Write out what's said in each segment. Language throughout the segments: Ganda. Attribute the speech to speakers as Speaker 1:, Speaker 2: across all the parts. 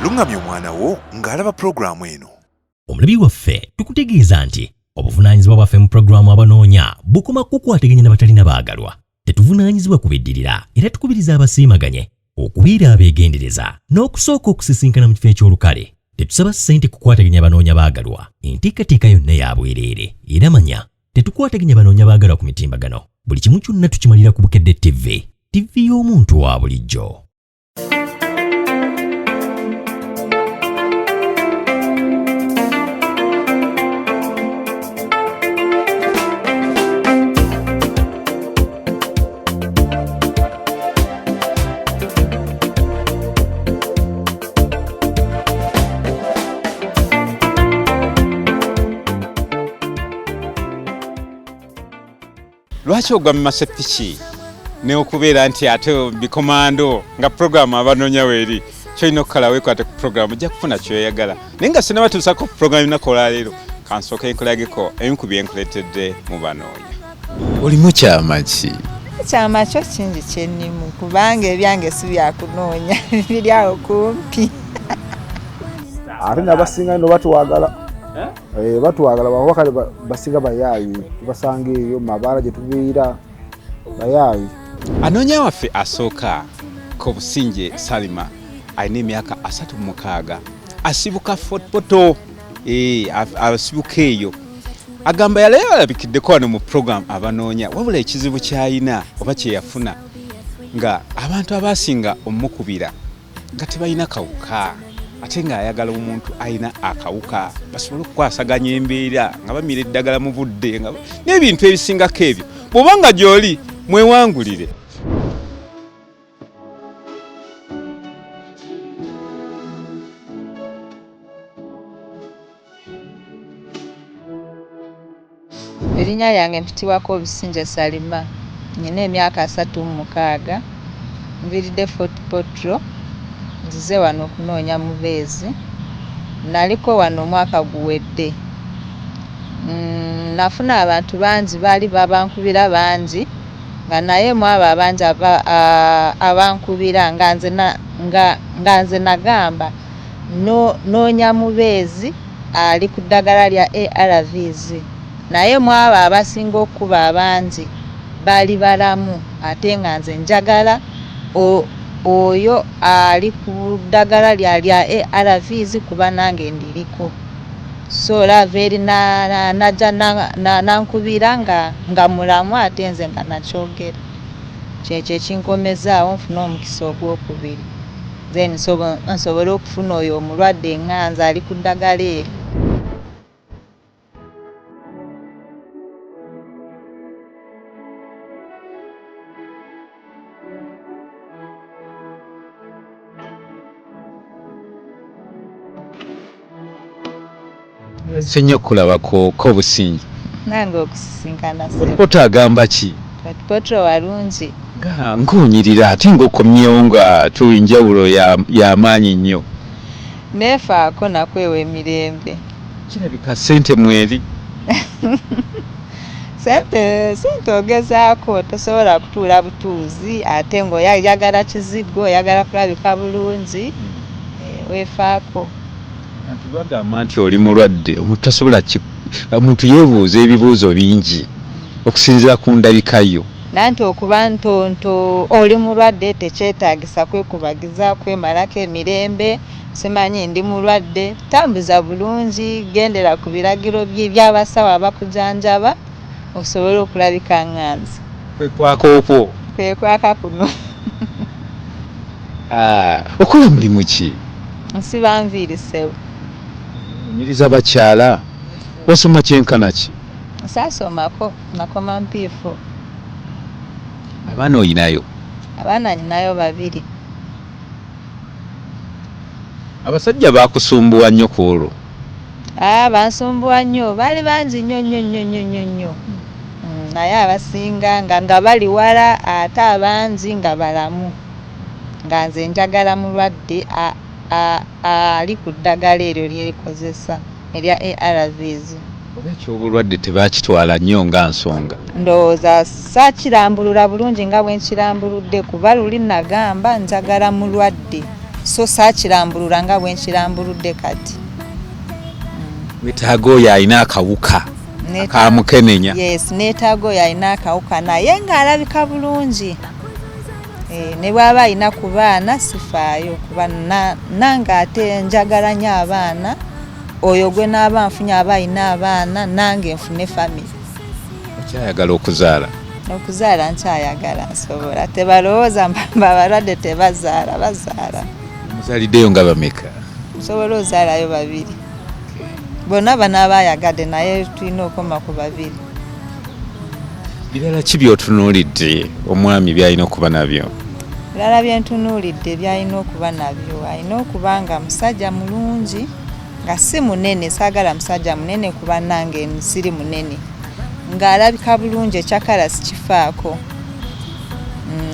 Speaker 1: Luŋŋamya omwana wo ng'alaba pulogulaamu eno.
Speaker 2: Omulabi waffe, tukutegeeza nti obuvunaanyizibwa bwaffe mu pulogulaamu Abanoonya bukoma kukwataganya na batalina baagalwa. Tetuvunaanyizibwa ku biddirira, era tukubiriza abasiimaganye okubeera abeegendereza n'okusooka okusisinkana mu kifo eky'olukale. Tetusaba ssente kukwataganya banoonya baagalwa, enteekateeka yonna ya bwereere. Era manya, tetukwataganya banoonya baagalwa ku mitimbagano. Buli kimu kyonna tukimalira ku Bukedde TV, TV y'omuntu wa bulijjo.
Speaker 3: Lwaki ogwa mu masepiki neokubeera nti ate bikomando nga puroguramu abanoonya weeri? Kyolina okukola, weekwate ku puroguramu, ojja kufuna kyoyagala. Naye nga sinabatuusako ku puroguramu lunaku olwaleero, kansooke nkulageko ebimu ku byenkuleetedde mu banoonya. Olimu kyama ki?
Speaker 4: Ekyama kyo kingi kyennimu, kubanga ebyange si byakunoonya, biri awo kumpi.
Speaker 5: Ate nabasinga no batwagala. Eh? Batwagala bakuba kale basinga bayaayi, tubasanga eyo mabaala gye tuviira bayaayi.
Speaker 3: Anoonya waffe asooka, Kobusinje Salima, alina emyaka 36, asibuka Fort Portal. Asibuka eyo. Agamba yali alabikiddeko wano mu program Abanoonya, wabula ekizibu ky'alina oba kyeyafuna nga abantu abasinga omukubira nga tebalina kawuka, ate ng'ayagala omuntu alina akawuka basobole okukwasaganya embeera nga bamira eddagala mu budde n'ebintu ebisingako ebyo. Bw'oba nga gy'oli, mwewangulire.
Speaker 4: Erinnya lyange mpitibwako Obusinje Salima, nina emyaka 36, nviiridde Fort Portal, nzize wano okunoonya mubeezi. Naliko wano omwaka guwedde. Nafuna abantu bangi, baali babankubira bangi, nga naye mu abo abangi abankubira nga nze nagamba noonya mubeezi ali ku ddagala lya ARVs, naye mu abo abasinga okukuba abangi baali balamu, ate nga nze njagala oyo ali ku ddagala lya ARVs kuba nange ndiriko. So lava eri najja nankubira nga mulamu, ate nze nga nakyogera. Kyekyo ekinkomezaawo nfune omukisa ogwokubiri, then nsobole okufuna oyo omulwadde nga nze ali ku ddagala eryo.
Speaker 3: Sinyo okulabako Kobusinge.
Speaker 4: Nange okusisinkana.
Speaker 3: Poto agamba ki?
Speaker 4: Fort Portal walungi.
Speaker 3: Nga nkunyirira ate ng'okomyewo nga tuli njawulo y'amaanyi nnyo.
Speaker 4: Neefaako nakwewa emirembe.
Speaker 3: Kirabika ssente mweri.
Speaker 4: Sente ogezaako, tosobola kutuula butuuzi ate ng'oyagala kizigo, oyagala kulabika bulungi, weefaako.
Speaker 3: Abantu bagamba nti oli mulwadde, omuntu tasobola, omuntu yeebuuza ebibuuzo bingi okusinziira ku ndabika yo.
Speaker 4: Nanti okuba ntonto oli mulwadde tekyetaagisa kwekubagiza, kwemalako emirembe, simanyi ndi mulwadde. Tambuza bulungi, gendera ku biragiro by'abasawo abakujanjaba osobole okulabika nga nze.
Speaker 3: Kwekwaka okwo?
Speaker 4: Kwekwaka kuno.
Speaker 3: Okola mulimu ki?
Speaker 4: Nsiba nviiri, ssebo.
Speaker 3: Onyiriza bakyala. Wasoma kyenkana ki?
Speaker 4: Saasomako, nakoma mpiifo.
Speaker 3: Abaana oyinayo?
Speaker 4: Abaana ninayo babiri.
Speaker 3: Abasajja bakusumbuwa nnyo ku olwo?
Speaker 4: Bansumbuwa nnyo, baali bangi nnyo nnyo nnyo nnyo nnyo nnyo. Naye abasinga nga bali wala, ate abangi nga balamu. Nga nze njagala mulwadde ali ku ddagala eryo lyerikozesa erya ARVs.
Speaker 3: Oba ekyobulwadde tebakitwala nnyo nga nsonga?
Speaker 4: Ndowooza saakirambulula bulungi nga bwe nkirambuludde, kuba luli nagamba njagala mulwadde. So saakirambulula nga bwe nkirambuludde kati.
Speaker 3: Wetaaga oyo alina akawuka akamukenenya.
Speaker 4: Yes, neetaaga oyo alina akawuka naye ng'alabika bulungi. Ne bw'aba alina ku baana sifaayo, kuba nange ate njagala nnyo abaana. Oyo gwe naaba nfunye aba alina abaana, nange nfune family.
Speaker 3: Okyayagala okuzaala?
Speaker 4: Okuzaala nkyayagala, nsobola. Tebalowooza mba abalwadde tebazaala, bazaala.
Speaker 3: Muzaaliddeyo nga bameka?
Speaker 4: Nsobola ozaalayo babiri. Bonna banaaba ayagadde, naye tulina okukoma ku babiri.
Speaker 3: Birala ki by'otunuulidde omwami by'alina okuba nabyo?
Speaker 4: Birala bye ntunuulidde by'alina okuba nabyo, alina okuba nga musajja mulungi, nga si munene. Saagala musajja munene kuba nange siri munene, ng'alabika bulungi, ekyakala sikifaako.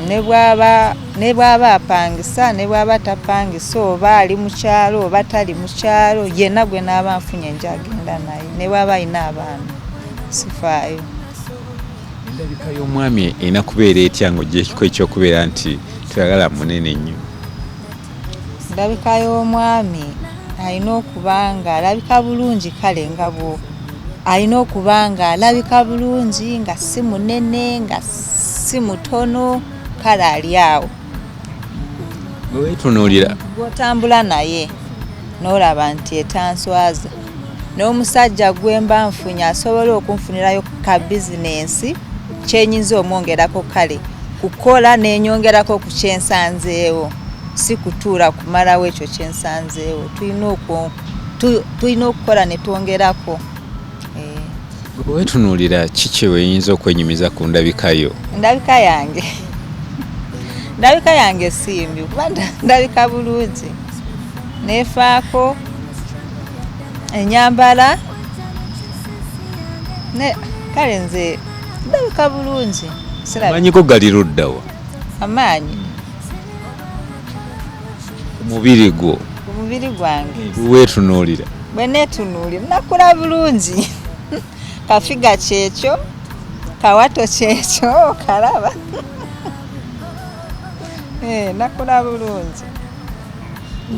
Speaker 4: Ne bw'aba apangisa, ne bw'aba tapangisa, oba ali mu kyalo oba tali mu kyalo, yenna gwe naaba nfunye njagenda naye, ne bw'aba alina abaana sifaayo.
Speaker 3: Endabika y'omwami erina kubeera etya ng'oggyeko ekyokubeera nti toyagala munene nnyo?
Speaker 4: Endabika y'omwami alina okuba nga alabika bulungi, kale nga bwo alina okuba nga alabika bulungi, nga si munene, nga si mutono, kale ali awo.
Speaker 3: Bwe weetunuulira,
Speaker 4: gw'otambula naye n'olaba nti etanswaza. N'omusajja gwe mba nfunye asobola okunfunirayo ka bizinensi kyenyinza omwongerako, kale kukola n'enyongerako ku kyensanzeewo, si kutuula kumalawo ekyo kyensanzeewo. Tulina okukola ne twongerako.
Speaker 3: Bwe weetunuulira, ki kye weeyinza okwenyumiza ku ndabika yo?
Speaker 4: Ndabika yange si mbi, kuba ndabika bulungi, neefaako enyambala ne kale nze ndabika bulungi.
Speaker 3: Amaanyi go gali luddawa?
Speaker 4: Amaanyi?
Speaker 3: Ku mubiri gwo.
Speaker 4: Ku mubiri gwange?
Speaker 3: Weetunuulira.
Speaker 4: Bwe neetunuulira, nakula bulungi, kafiga kyekyo, kawato kyekyo, kalaba. Nakula bulungi.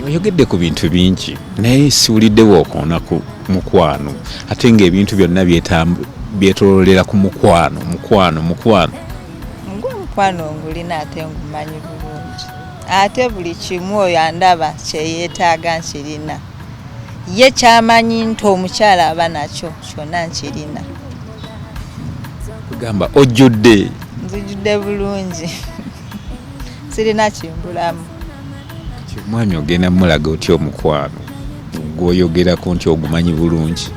Speaker 3: Oyogedde ku bintu bingi, naye siwulidde bw'okoona ku mukwano, ate ng'ebintu byonna byetoololera ku mukwano, mukwano, mukwano.
Speaker 4: Ng'omukwano ngulina, ate ngumanyi bulungi, ate buli kimu oyo andaba kyeyeetaaga nkirina. Ye kyamanyi nti omukyala aba nakyo kyonna nkirina.
Speaker 3: Kugamba ojjudde?
Speaker 4: Nzijjudde bulungi, sirina kimbulamu.
Speaker 3: Kati omwami ogenda mulaga otya omukwano gw'oyogerako nti ogumanyi bulungi?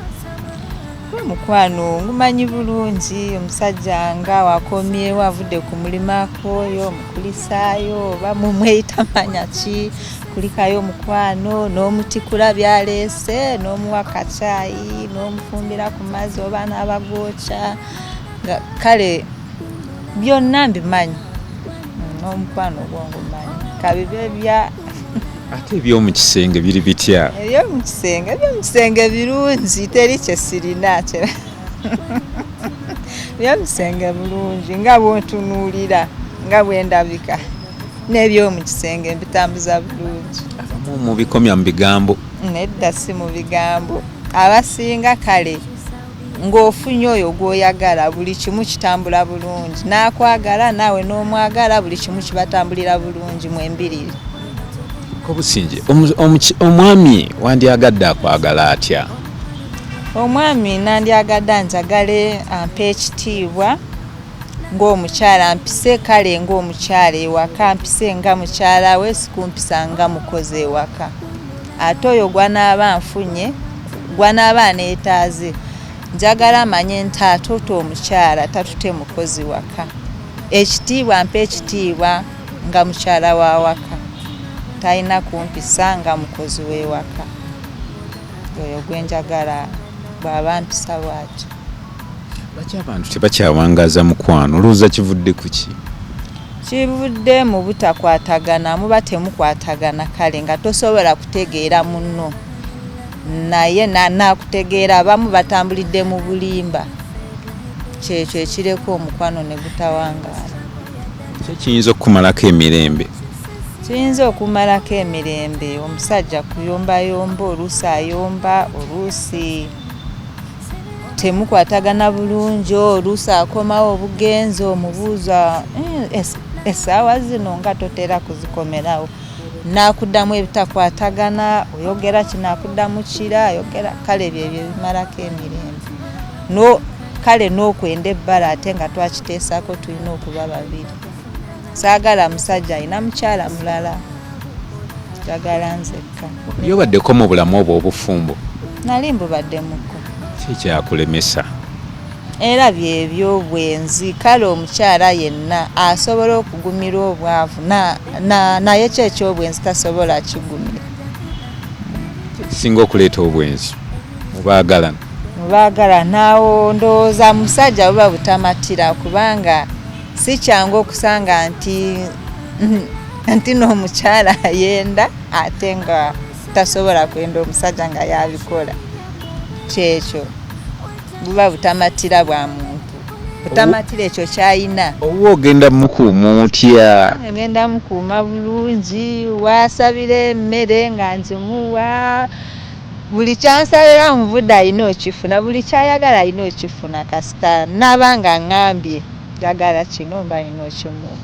Speaker 4: Omukwano ngumanyi bulungi. Omusajja nga wakomyewo avudde ku mulimu akooyo, omukulisaayo oba mumweyita manya ki, kulikayo omukwano n'omutikula byaleese, n'omuwa kacaayi, n'omufumbira ku mazzi oba n'abagwokya, nga kale byonna mbimanyi. N'omukwano ogwo ngumanyi, kabibe bya
Speaker 3: Ate eby'omu kisenge biri bitya?
Speaker 4: Ebyomukisenge birungi, teri kye sirina. Ebyomukisenge bulungi, nga bwontunuulira, nga bwendabika, n'ebyomukisenge mbitambuza bulungi.
Speaker 3: Abamu mubikomya mu bigambo.
Speaker 4: Nedda, si mu bigambo. Abasinga kale ng'ofunye oyo gw'oyagala, buli kimu kitambula bulungi, n'akwagala naawe n'omwagala, buli kimu kibatambulira bulungi mwembiriri.
Speaker 3: Kobusinge, omwami wandyagadde akwagala atya?
Speaker 4: Omwami nandyagadde anjagale, ampe ekitiibwa ng'omukyala, mpise kale ng'omukyala ewaka, mpise nga mukyala we, sikumpisa nga mukozi ewaka. Ate oyo gwanaaba nfunye, gwanaaba aneetaaze, njagala amanye nti atuuta omukyala, tatute mukozi waka. Ekitiibwa, mpe ekitiibwa nga mukyala wa waka, talina kumpisa nga mukozi w'ewaka. Oyo gwenjagala bw'aba mpisa bw'atyo.
Speaker 3: Lwaki abantu tebakyawangaza mukwano? Olowooza kivudde ku ki?
Speaker 4: Kivudde mu butakwatagana. Muba temukwatagana, kale nga tosobola kutegeera munno, naye nakutegeera. Abamu batambulidde mu bulimba, kyekyo ekireka omukwano ne gutawangaala.
Speaker 3: Ki ekiyinza okukumalako emirembe?
Speaker 4: Kiyinza okumalako emirembe omusajja kuyombayomba, oluusi ayomba, oluusi temukwatagana bulungi, oluusi akomawo obugenzi omubuuza essaawa zino nga totera kuzikomerawo, n'akuddamu ebitakwatagana, oyogera kino akuddamu kira, ayogera kale ebyo ebyo bimalako emirembe. No kale n'okwenda ebbala ate nga twakiteesaako tulina okuba babiri. Saagala musajja alina mukyala mulala, njagala nzekka.
Speaker 3: Yobaddeko mu bulamu obwo obufumbo?
Speaker 4: Nali mbubaddemuko.
Speaker 3: Ki kyakulemesa?
Speaker 4: Era byebyo bwenzi. Kale omukyala yenna asobola okugumira obwavu naye ki ekyobwenzi tasobola kigumira.
Speaker 3: Kisinga okuleeta obwenzi mubaagalana?
Speaker 4: Mubaagalana naawo ndowooza musajja buba butamatira, kubanga si kyangu okusanga nti n'omukyala ayenda ate nga tasobola kwenda omusajja nga yabikola. Kyekyo buba butamatira bwa muntu, butamatira ekyo kyayina.
Speaker 3: Oba ogenda mukuuma otya?
Speaker 4: Ngenda mukuuma bulungi, wasabira emmere nga nzimuwa, buli kyansabira mu budde alina okifuna, buli kyayagala alina okifuna, kasita naaba nga ŋŋambye njagala kino mba alina okimuwa.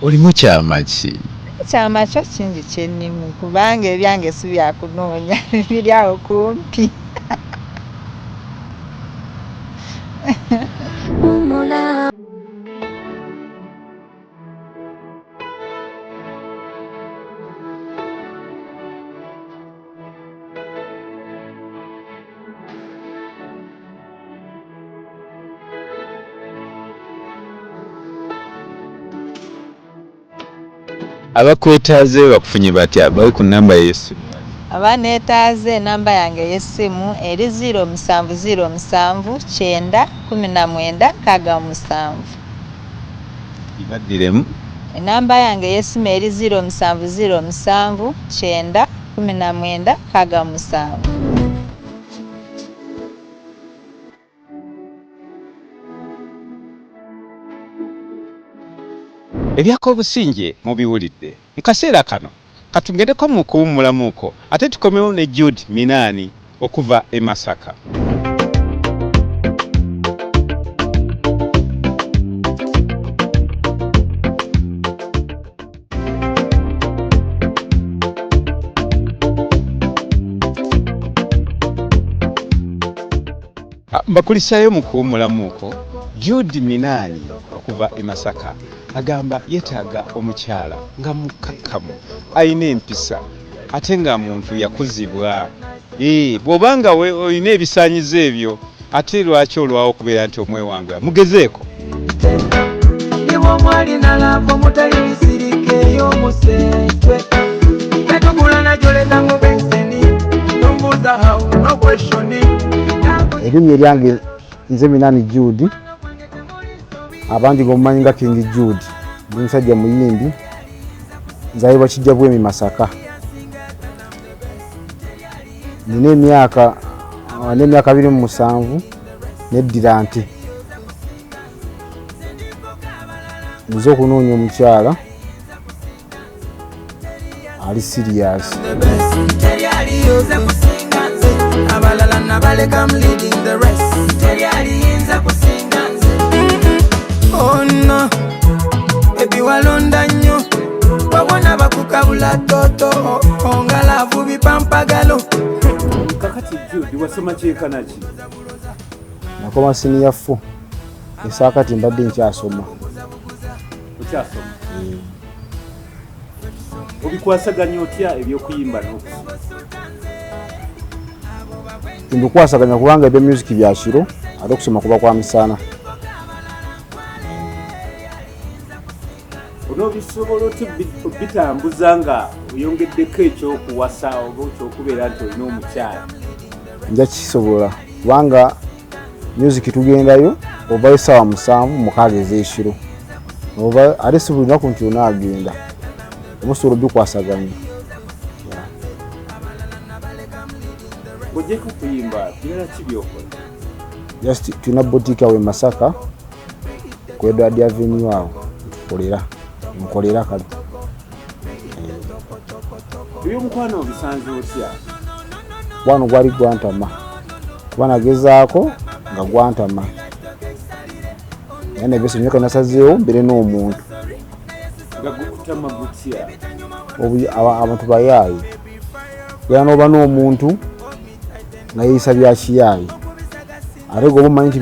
Speaker 3: Olimu kyama ki?
Speaker 4: Ekyama kyo kingi kyennimu, kubanga ebyange si byakunoonya, biri awo kumpi.
Speaker 3: Abakwetaaze bakufunye batya? Bali ku namba y'essimu.
Speaker 4: Abaneetaaze enamba yange ey'essimu eri 0707 9 19 67.
Speaker 3: Ibaddiremu.
Speaker 4: Enamba yange ey'essimu eri 0707 9 19 67.
Speaker 3: Eby'Akobusinge mubiwulidde. Mu kaseera kano katugendeko mu kuwummulamuko ate tukomewo ne Jude Minaani okuva e Masaka. Mbakulisaayo mu kuwummulamuko. Jude Minaani okuva e Masaka agamba yeetaaga omukyala nga mukkakkamu, alina empisa ate nga muntu yakuzibwa. Bw'oba nga olina ebisaanyizo ebyo ate lwaki olwawo okubeera nti omwewangula? Mugezeeko.
Speaker 5: Erinnya eryange nze Minaani Jude, abangi gomumanyi nga King Jude. Ndi musajja muyimbi, nzaalibwa Kijjabwemi Masaka. Nina emyaka 27, neddira nte. Nze okunoonya omukyala ali serious.
Speaker 6: Oh no, baby walonda nnyo, wabona bakukabula toto ongalavu bipampagalo.
Speaker 3: Kakati Jude wasoma kyenkana ki?
Speaker 5: Nakoma siniya 4, esaakati mbadde nkyasoma.
Speaker 3: Okyasoma? Obikwasaganya otya ebyokuyimba n'okusoma?
Speaker 5: Mbikwasaganya kubanga ebya music bya kiro ate okusoma kuba kwa misana.
Speaker 3: Onoobisobola otya bitambuza nga oyongeddeko ekyokuwasa oba ekyokubeera nti olina omukyala?
Speaker 5: Nja kisobola kubanga music tugendayo ovayo ssaawa 7 6 ez'ekiro, oba ate si buli lunaku nti onaagenda, oba osobola obikwasaganya.
Speaker 3: Ng'ogyeko okuyimba, birala ki by'okola?
Speaker 5: Just tulina boutique awo e Masaka ku Edward Avenue awo tukolera, nkolera kale.
Speaker 3: Ebyomukwano obisanze otya?
Speaker 5: Wano gwali gwantama kuba nagezaako nga gwantama, naye nebyose myaka nasazeewo mbeere n'omuntu.
Speaker 3: Nga gukutama gutya?
Speaker 5: Abantu bayaaye, era noba n'omuntu nga yeeyisa bya kiyaaye, ate gwe oba omanyi nti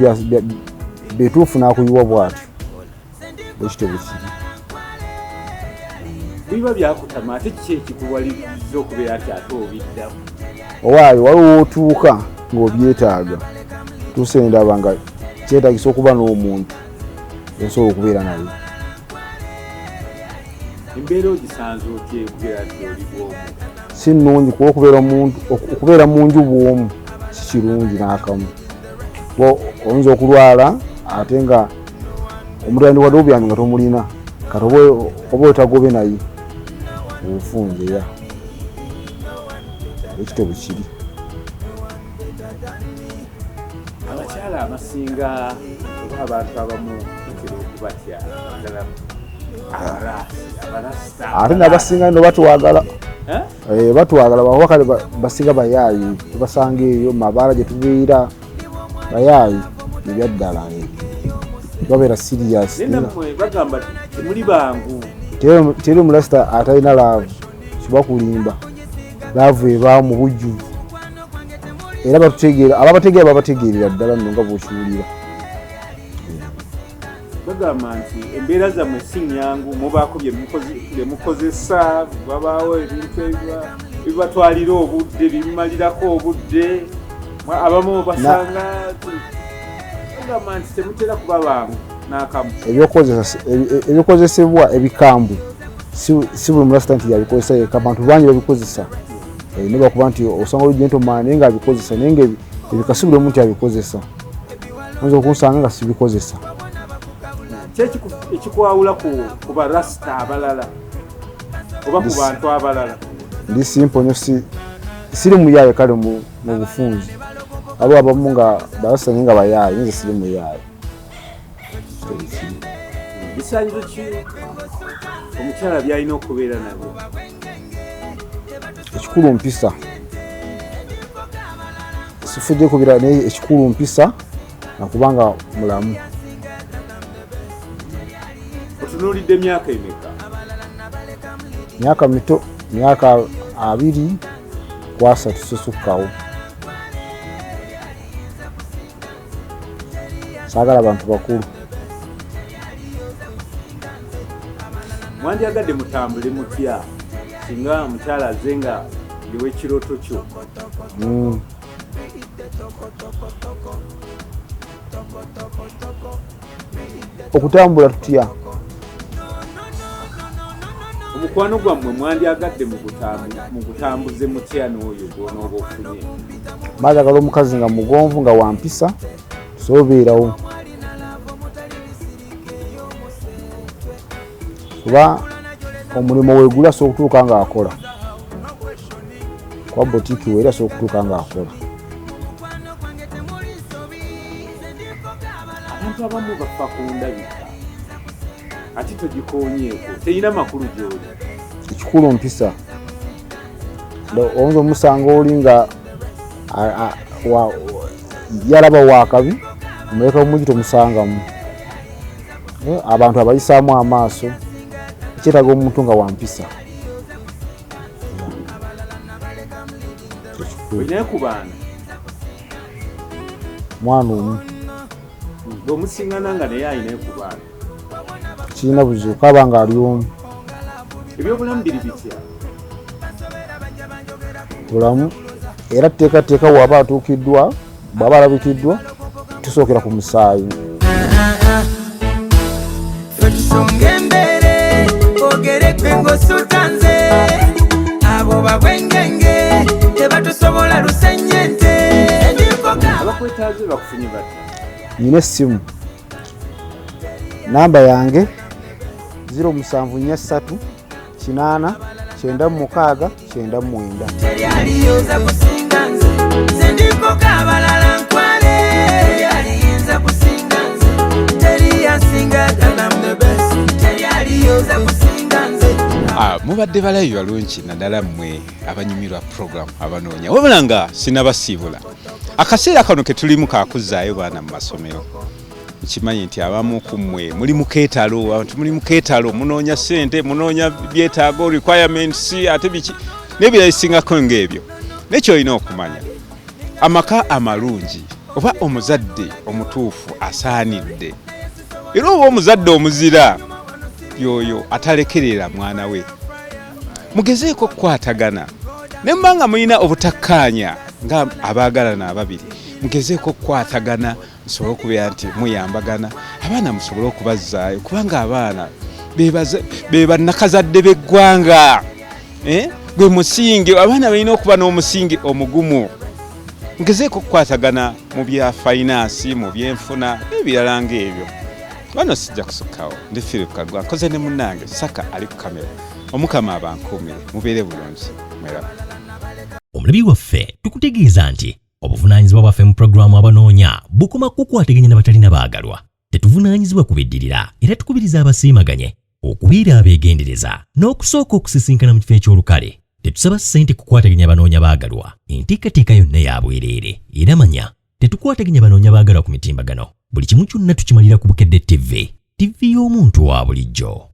Speaker 5: bituufu n'akuyiwa bw'atyo, bwekityo bwe kiri.
Speaker 3: Biba byakutama, ate kiki ekikuwaliriza okubeera nti ate obiddamu?
Speaker 5: Owaayo waliwo w'otuuka ng'obyetaaga, tuuse ndaba nga kyetagisa okuba n'omuntu osobola okubeera naye.
Speaker 3: Embeera ogisanze otya okubeera nti oli bwomu?
Speaker 5: Si nnungi, kuba okubeera mu nju bwomu si kirungi n'akamu, kuba oyinza okulwala ate nga omuntu yandiwadde obuyambi nga tomulina, kati oba otagobe naye obufunze ya ekityo bwe kiri.
Speaker 3: Abakyala abasinga oba abantu abamu batera okubatya, ddala abarasta.
Speaker 5: Ate nabasinga no batwagala.
Speaker 3: Eh?
Speaker 5: Batwagala bakuba kale basinga bayaayi, tubasanga eyo mabaala gye tubeera, bayaayi ebyaddala, babeera serious.
Speaker 3: Naye nammwe bagamba temuli bangu.
Speaker 5: Teri omulasita atalina love, kiba kulimba. Love ebaawo mu bujjuvu, era batutegeera, ababategeera babategeerera ddala nno nga bw'okiwulira.
Speaker 3: Bagamba nti embeera zammwe si nnyangu, mubaako bye mukozesa, wabaawo ebintu ebibatwalira obudde, bimumalirako obudde, abamu basanga bagamba nti temutera kuba bangu n'akamu.
Speaker 5: Ebikozesebwa ebikambwe si buli mulasita nti yabikozesa yekka, abantu bangi babikozesa. Nebakuba nti osanga oli gentleman naye ng'abikozesa, naye nga ebika si buli omu nti abikozesa. Oyinza okunsanga nga sibikozesa.
Speaker 3: Ki ekikwawula ku barasita abalala oba ku bantu abalala?
Speaker 5: Ndi simple nnyo, siri muyaaye kale mu bufunzi. Waliwo abamu nga barasita naye nga bayaaye, nze siri muyaaye.
Speaker 3: Bisaanyizo ki omukyala byalina okubeera nabyo?
Speaker 5: Ekikulu mpisa, sifudde kubira, naye ekikulu mpisa nakubanga mulamu.
Speaker 3: Otunuulidde myaka emeka?
Speaker 5: Myaka mito, myaka 23, sisukkawo. Saagala bantu bakulu.
Speaker 3: Mwandyagadde mutambule mutya singa mukyala azze nga yew'ekirooto kyo?
Speaker 5: Okutambula tutya?
Speaker 3: Omukwano gwammwe mwandyagadde mugutambuze mutya n'oyo gw'onooba ofunye?
Speaker 5: Baagala omukazi nga mugonvu, nga wampisa, tusobola kuba omulimu weeguli asobola okutuuka ng'akola, kuba botiiki weeri asobola okutuuka ng'akola.
Speaker 3: Abantu abamu bafa ku ndabika, ate togikonyeeko, terina makulu gy'oli.
Speaker 5: Ekikulu mpisa. Oyinza omusanga oli nga yalaba wakabi, omuleka bumugi tomusangamu. Abantu abayisaamu amaaso, kyetaaga omuntu nga wampisa.
Speaker 3: Olinayo ku baana?
Speaker 5: Mwana omu.
Speaker 3: Bwemusiŋŋana nga naye alinayo ku baana?
Speaker 5: Kirina buzibu kaba nga ali omu.
Speaker 3: Ebyobulamu biri bitya?
Speaker 5: Bulamu era tuteekateeka bw'aba atuukiddwa, bw'aba alabikiddwa, tusookera ku musaayi.
Speaker 6: Ffe tusonga embere, bogerekwe ng'osuutanze, abo babwengenge tebatusobola lusenyente.
Speaker 3: Abakwetaaze bakufunye batya?
Speaker 5: Nina essimu, namba yange 0743 80 96 99.
Speaker 6: Teri aliyinza kusinga nze, nze ndikoka abalala nkwale. Teri aliyinza kusinga nze, teri yasinga ddala, I'm the best. Teri aliyinza kusinga nze.
Speaker 3: Mubadde balabi balungi naddala mmwe abanyumirwa program abanoonya, wabula nga sinabasiibula, akaseera kano ke tulimu kakuzzaayo baana mu masomero. Nkimanyi nti abamu ku mmwe muli mu keetalo, abantu muli mu keetalo, munoonya ssente, munoonya byetaago, requirements, ate biki n'ebirala bisingako ng'ebyo. Naye kyolina okumanya, amaka amalungi oba omuzadde omutuufu asaanidde, era oba omuzadde omuzira yoyo atalekerera mwana we. Mugezeeko okukwatagana ne muba nga mulina obutakkaanya nga abaagalana ababiri, mugezeeko okukwatagana musobole okubeera nti muyambagana, abaana musobole okubazzaayo, kubanga abaana be bannakazadde b'eggwanga. Gwe musingi, abaana balina okuba n'omusingi omugumu. Mugezeeko okukwatagana mu bya fayinansi, mu byenfuna n'ebirala ng'ebyo. Wano sijja kusukkawo. Ndi Philip Kagwa, nkoze ne munnange Saka ali ku kamera. Omukama abankuumire, mubeere bulungi, mweraba.
Speaker 2: Omulabi waffe, tukutegeeza nti obuvunaanyizibwa bwaffe mu pulogulaamu abanoonya bukoma kukwataganya na batalina baagalwa. Tetuvunaanyizibwa ku biddirira, era tukubiriza abasiimaganye okubeera abeegendereza n'okusooka okusisinkana mu kifo eky'olukale. Tetusaba ssente kukwataganya banoonya baagalwa, enteekateeka yonna ya bwereere. Era manya, tetukwataganya banoonya baagalwa ku mitimbagano. Buli kimu kyonna tukimalira ku Bukedde TV, TV y'omuntu wa bulijjo.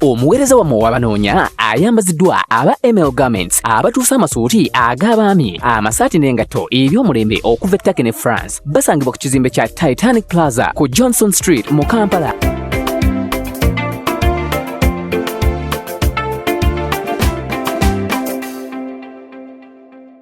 Speaker 7: Omuweereza wammwe owabanoonya ayambaziddwa aba ML Garments, abatuusa amasuuti ag'abaami, amasaati n'engatto eby'omulembe okuva e Turkey ne France. Basangibwa ku kizimbe kya Titanic Plaza ku Johnson Street mu Kampala.